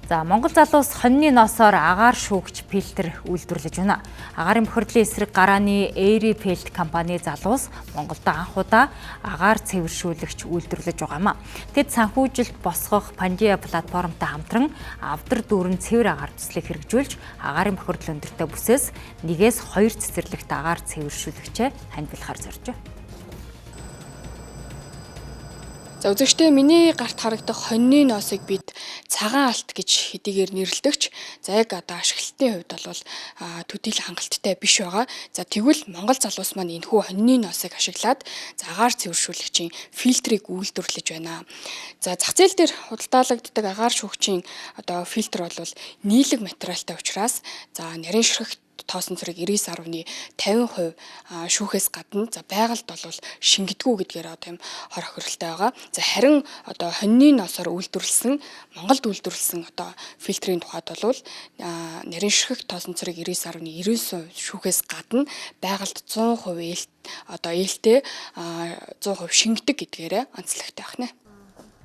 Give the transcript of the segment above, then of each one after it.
За, Монгол залуус хоньны носоор агаар шүүгч фильтр үйлдвэрлэж байна. Агаарын бохирдлын эсрэг гарааны Airy Field компани залуус Монголд анх удаа агаар цэвэршүүлэгч үйлдвэрлэж байгаа юм. Тэд санхүүжилт босгох Pangea платформтой хамтран авдар дүүрэн цэвэр агаар төслийг хэрэгжүүлж агаарын бохирдол өндөртэй бүсээс 1-2 цэцэрлэгт агаар цэвэршүүлэгчээ хандивлахаар зорж байна. За, үзэгчдээ, миний гарт харагдах хоньны ноосыг бид цагаан алт гэж хэдийгээр нэрлэдэг ч за яг одоо ашиглалтын хувьд бол төдийл хангалттай биш байгаа. За, тэгвэл Монгол залуус маань энэхүү хоньны ноосыг ашиглаад за агаар цэвэршүүлэгчийн фильтрийг үйлдвэрлэж байна. За, зах зээл дээр худалдаалагддаг агаар шүүгчийн одоо фильтр бол нийлэг материалтай учраас за нарийн ширхэг тоосон цэрэг 99.50% шүүхээс гадна за байгальд бол шингэдэггүй гэдгээр одоо юм хор хохиролтой байгаа. За, харин одоо хоньны носоор үйлдвэрлэсэн, Монголд үйлдвэрлэсэн одоо фильтрийн тухайд бол нарийн ширхэг тоосон цэрэг 99.99% шүүхээс гадна байгальд 100% ээлт одоо ээлтэй 100% шингэдэг гэдгээрээ онцлогтой байх нэ.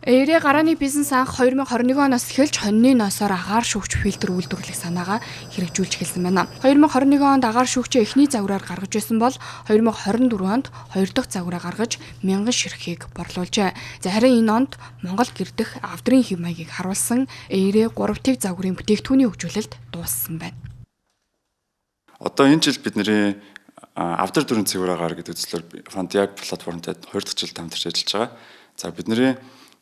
Эйрэ гарааны бизнес анх 2021 оноос эхэлж хоньны носоор агаар шүүгч фильтр үйлдвэрлэх санаагаа хэрэгжүүлж эхэлсэн байна. 2021 онд агаар шүүгчээ эхний загвараар гаргаж байсан бол 2024 онд хоёр дахь загвараа гаргаж 1000 ширхгийг борлуулжээ. За, харин энэ онд Монгол гэрдэх авдрын хэв маягийг харуулсан Эйрэ 3-ыг загварын бүтээгдэхүүний хөгжүүлэлт дууссан байна. Одоо энэ жил бидний авдар дөрвөн цэвэр агаар гэдэг төслөөр Pangea платформтой хоёр дахь жил хамтарч ажиллаж байгаа. За, бидний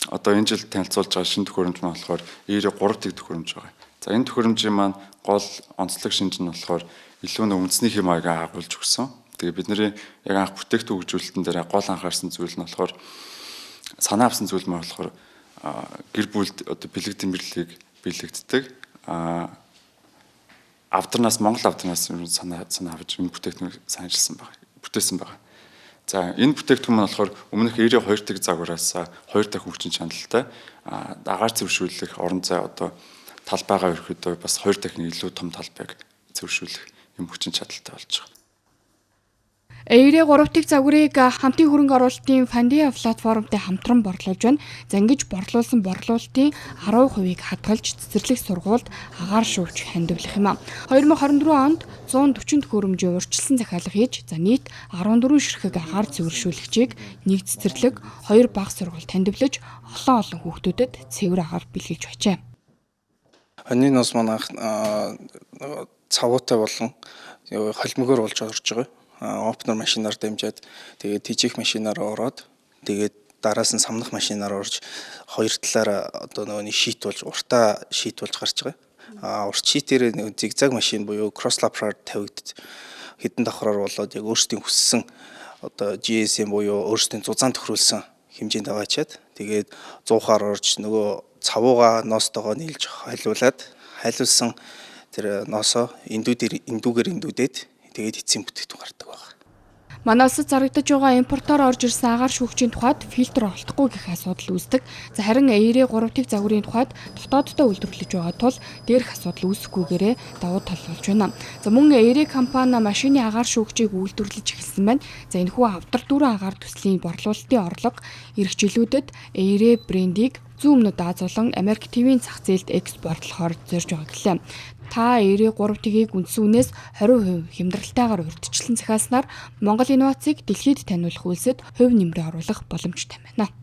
одоо энэ жил танилцуулж байгаа шинэ төхөөрөмж маань болохоор Эйрэ 3 тэг төхөөрөмж байгаа. За, энэ төхөөрөмжийн маань гол онцлог шинж нь болохоор илүү нэг үндэсний хэв маягаа агуулж өгсөн. Тэгээ бидний яг анх бүтээгдэхүүн хөгжүүлэлтэн дээр гол анхаарсан зүйл нь болохоор, санаа авсан зүйл маань болохоор гэр бүлд одоо бэлэг дэмбэрлэлийг бэлэгддэг. Авдарнаас, Монгол авдарнаас санаа авч энэ бүтээгдэхүүнийг санаачилсан байгаа. Бүтээсэн байгаа. За, энэ бүтээгдэхүүн маань болохоор өмнөх 92 тэг загвараас хоёр дахин хүчин чанартай, агаар цэвэршүүлэх орон зай одоо талбайгаа ерөөхдөө бас хоёр дахин илүү том талбайг цэвэршүүлэх юм хүчин чадалтай болж байгаа. Эйрэ 3-ыг загварыг хамтын хөрөнгө оруулалтын Pangea платформтой хамтран борлуулж байна. За, ингэж борлуулсан борлуулалтын 10%-ийг хадгалж цэцэрлэг сургуульд агаар шүүгч хандивлах юм а. 2024 онд 140 төхөөрөмжийн урьдчилсан захиалга хийж за нийт 14 ширхэг агаар цэвэршүүлэгчийг нэг цэцэрлэг, хоёр бага сургуульд хандивлаж олон олон хүүхдүүдэд цэвэр агаар бэлгэлж байжээ. Хоньны ноос маань анх цавуутай болон холимогоор болж орж байгаа. Опнер машинаар дамжаад, тэгээд тэжээх машинаар ороод, тэгээд дараас нь самнах машинаар орж, хоёр талаараа одоо нөгөө нэг sheet болж, уртаа sheet болж гарч байгаа. Урт sheet ээр нэг зигзаг машин буюу cross lap аар тавигдаж хэдэн давхраар болоод яг өөрсдийн хүссэн одоо GSM буюу өөрсдийн зузаан тохируулсан хэмжээнд аваачаад, тэгээд 100-аар орж нөгөө цавууга ноостойгоо нийлж хайлуулад, хайлуулсан тэр ноосоо эндүүдээр эндүүгээр эндүүдээд, тэгээд эцсийн бүтээгдэхүүн гардаг байна. Манай улсад зарагдаж байгаа импортоор орж ирсэн агаар шүүгчийн тухайд фильтр олдохгүй гэх асуудал үүсдэг. За, харин Эйрэ 3-ыг загварын тухайд дотооддоо үйлдвэрлэж байгаа тул дээрх асуудал үүсэхгүйгээрээ давуу тал болж байна. За, мөн Эйрэ компани машины агаар шүүгчийг үйлдвэрлэж эхэлсэн байна. За, энэхүү авдар дүүрэн агаар төслийн борлуулалтын орлого ирэх жилүүдэд Эйрэ брендийг зүүн өмнөд Ази болон Америк тивийн зах зээлд экспортлохоор зорж байгаа гэлээ. Та Эйрэ 3 тэгийг үндсэн үнээс 20% хямдралтайгаар урьдчилан захиалснаар Монгол инновацийг дэлхийд таниулах үйлсэд хувь нэмрээ оруулах боломжтой байна.